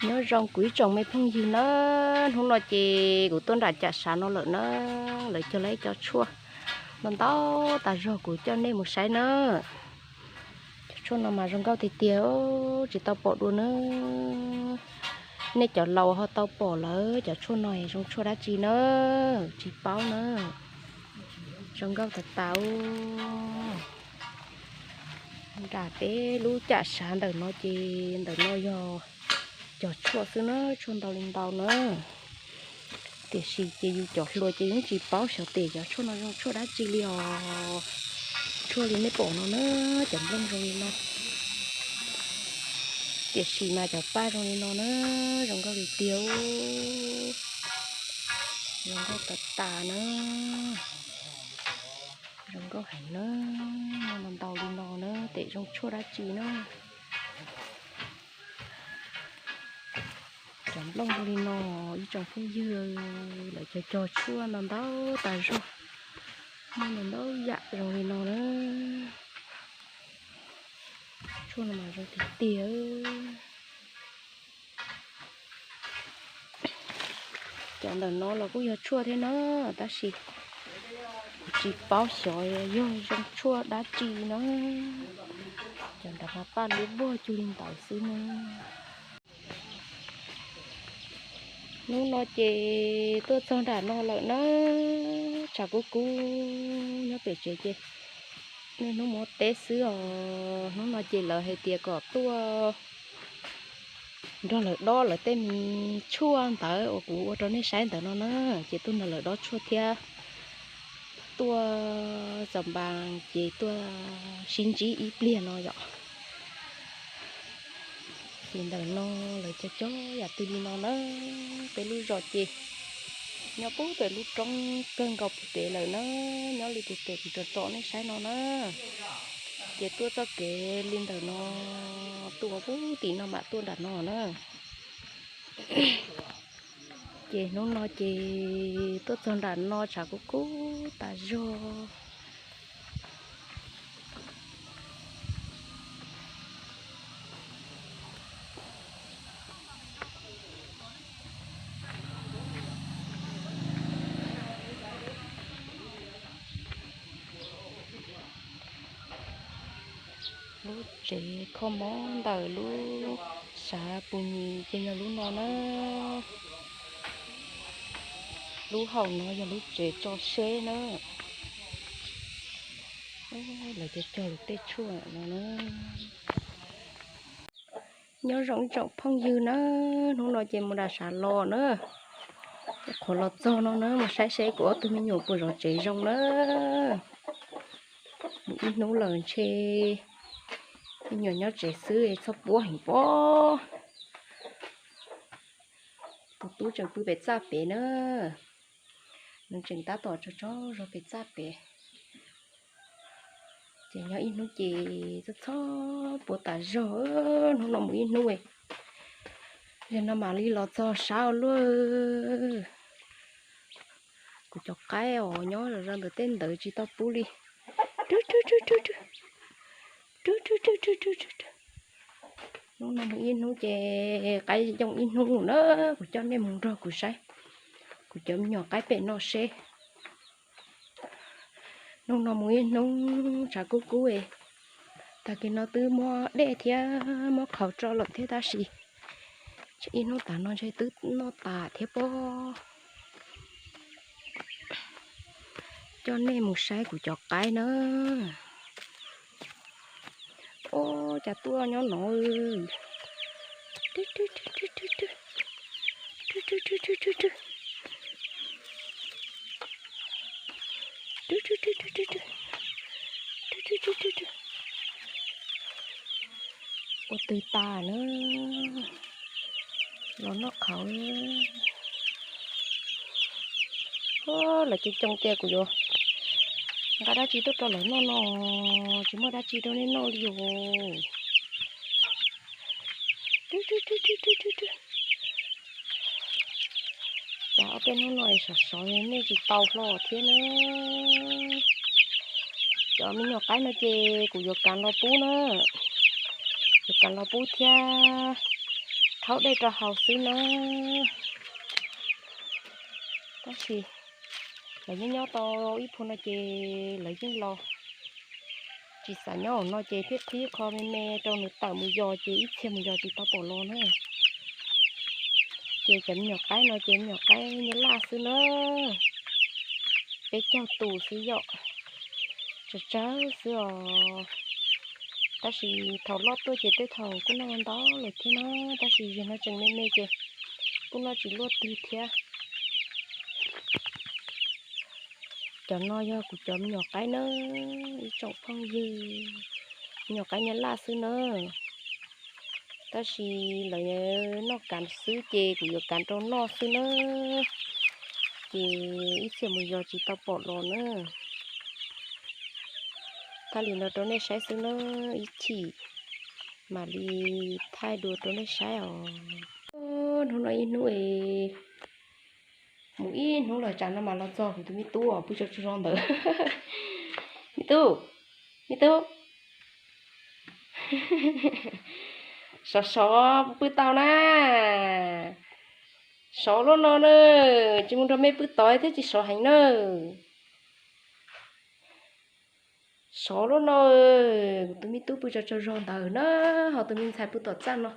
Nyob zoo kuv ib tsoom me phooj ywg na, hnub no ces kuv tuaj nram cam sav no lawm na, lawv cog lawv cov tshuaj no ntau tas zog, kuv coj nej mus saib na. Cov tshuaj no mas zoo nkauj tiag tiag, tsis tau pom dua na. Nej cov laus ho tau pom lawm, cov tshuaj no zoo tshuaj dab tsi na, tsis paub na. Zoo nkauj tas tas. Nram peb lub cam sav ntawm no ces ntawm no yog cov tshuaj xwb na, tshuaj ntau li ntau na. Tiam sis ces yus cov hluas ces yeej tsis paub xyov tias cov tshuaj no zoo tshuaj dab tsi li os. Tshuaj li nej pom no na, cov nplooj zoo li no. Tiam sis mas cov paj zoo li no na, zoo nkauj li tiag. Zoo nkauj tas tas na. Zoo nkauj heev na, no ntau li no na, tes zoo tshuaj dab tsi na. Cov nplooj zoo li no, ib tsoom phooj ywg, lawv cog cog tshuaj no ntau tas zog, muaj ntau yam zoo li no na. Tshuaj no mas zoo tiag tiag. Cov ntawm no los kuj yog tshuaj thiab na, tab sis kuv tsis paub xyov yog zoo tshuaj dab tsi na. Cov nram no paj lub vuag cug li ntawd xwb na. Hnub no ces tuaj txog nram no lawm na, tshav kub kub nyob pem tsev ces niaj hnub mus ua teb xwb os. Hnub no ces lawv hais tias kom tuaj nrog lawv dob lawv tej me tshuaj ntawd uas kuv ua rau nej saib ntawd no na, ces tuaj nrog lawv dob tshuaj thiab tuaj txaus npas ces tuaj sib ntsib ib pliag no yom. Ces ntawm no lawv cog cog yam twg li no na, peb lub zos ces nyob puag pem lub roob kawg nkaus puag pem lawm na, nyob li puag pem kuv tsom tsom nej saib no na. Ces tuaj txoj kev li ntawm no, tuaj puag tim no mam tuaj nram no na. Ces hnub no ces tuaj txog nram no tshav kub kub tas zog. Lub tsev kho mob ntawm lub sav pus nyis ces yog lub no na. Lub hauv no yog lub tsev tso seb na. Lawv cog cog lawv tej tshuaj no na. Nyob zoo ib tsoom phooj ywg na, hnub no ces mus nram sav los na, qhuav los txog no na, mus saib seb kuv ob tug me nyuam puas zov tsev zoo na. Mus ib hnub lawm ntshe me nyuam nyob tsev xwb txhob puab heev pob. Tus tub tseem pw pem txaj pem na, nws tseem tab tom tso tso zog pem txaj pem. Ces nyob ib hnub ces txhob txhob puab tas zog, hnub no mus ib hnub, yog no mam li los txog sab ua luaj. Kuv cov qaib os nyob zom zaws ntawm tej ntawd tsis tau pub li. Hnub no mus ib hnub ces qaib yoo ib hnub na, kuv coj nej mus nrog kuv saib kuv cov me nyuam qaib pem no seb. Hnub no mus ib hnub tshav kub kub, tag kis no twb muab dej thiab muab qhauv tso lawm thiab tab sis ib hnub tas no ntshe twb noj tas thiab pob. Coj nej mus saib kuv cov qaib na. Ua cas tuaj nyob no. Ua twg tas na, los noj qhauv. Lawv coob coob tias kuv yuav nqa dab tsi tuaj rau lawv noj no, tsis muaj dab tsi rau nej noj li os. Cas ob peb hnub no sov sov nej tsis tau hlo thiab na. Cov me nyuam qaib no ces kuv yuav kav los pub na, yuav kav los pub thiab. thaub dej rau haus xwb na. Tab sis lawv nyob nyob tau ib phu no ces lawv yeej los tsis xav nyob no ces thiaj qhib qho me me rau nws tawm mus yos ces ib txhia mus yos tsis tau pom los na. Ces cov me nyuam qaib no ces me nyuam qaib nyab laj xwb na, peb caug tus xwb yom, tsawg tsawg xwb os. Tab sis thaum loj tuaj ces tej thaum kuj noj ntau lawm thiab na, tab sis zaum no tseem me me ces kuj noj tsis luaj twg thiab. Cov no yog kuv cov me nyuam qaib na, ib tsoom phooj ywg, me nyuam qaib nyab laj xwb na. Tab sis lawv noj kav xwb ces kuv yuav kav rau noj xwb na. Ces ib txhia mus yos tsis tau pom los na. Thaij li no rau nej saib xwb na, ib chim mam li thaij dua rau nej saib os. Hnub no ib hnub es mus ib hnub los tsam no mas los txog kuv tus me tub pw tsaug tsaug zog ntawd. Me tub, me tub, sov sov pw tau na. Sov lub no na, tsis mus nrog mej pw tod thiab tsis sov heev na. Sov lub no, kuv tus me tub pw tsaug tsaug zog ntawd na, ho tus me ntxhais pw tom txaj no.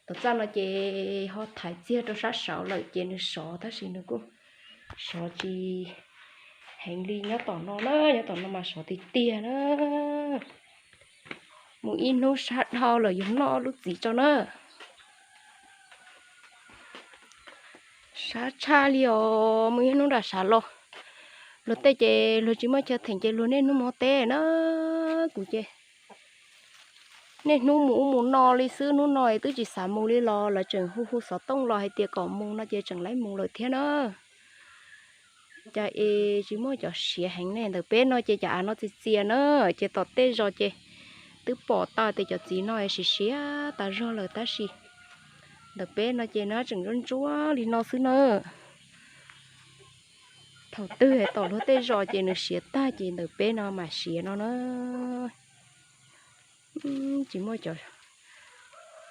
Tom txaj no ces ho thaiv txiag rau sab saud lawm ces nws sov tab sis nws kuj sov tsis heev li nyob tom no na, nyob tom no mas sov tiag tiag na. Mus ib hnub sab dhau lawm yuav noj lub txiv tso na. Sab tshaj li os, mus ib hnub nram sav los, luag tej ces luag tsis muaj chaw theem ces luag niaj hnub mus teb na. Kuv ces niaj hnub mus ub mus no li xwb, hnub no es twb tsis xav mus li los lawv tseem hu hu xov tooj los hais tias kom mus no ces tseem laib mus lawm thiab na. Cas es tsis muaj cov siav heev ne, ntawm peb no ces cov av no txias txias na, ces tom tej zos ces twb pom tau tias cov txiv no siav siav tas zog lawm tab sis ntawm peb no ces no tseem ntsuab ntsuab li no xwb na. Thaum twg tom luag tej zos ces nws siav tag ces ntawm peb no mam siav no na. Tsis muaj cov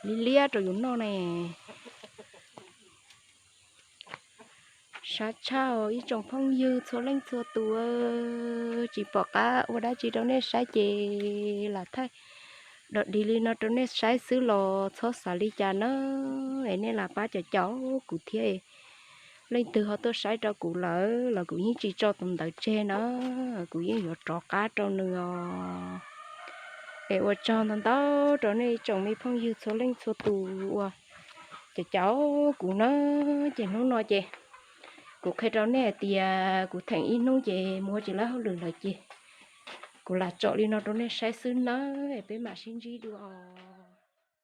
liab liab rau yus noj ne. Sab tshaj os ib tsoom phooj ywg txhua leej txhua tus, tsis pom qab ua dab tsi rau nej saib ces lam thaij dog dig li no rau nej saib xwb los txhob xav li cas na. Es nej lam pab caum caum kuv thiab, leej twg ho tuaj saib rau kuv lawm los kuv yeej tsis tso tus ntawd tseg na, kuv yeej yuav rov qab rau nws os. Es ua tsaug ntau ntau rau nej ib tsoom me phooj ywg txhua leej txhua tus uas caum caum kuv na. Ces hnub no ces kuv qhia rau nej hais tias kuv theem ib hnub ces mus ua tsis laib hauj lwm lawm ces kuv lam tsom li no rau nej saib xwb nawb, peb mam sib ntsib dua os.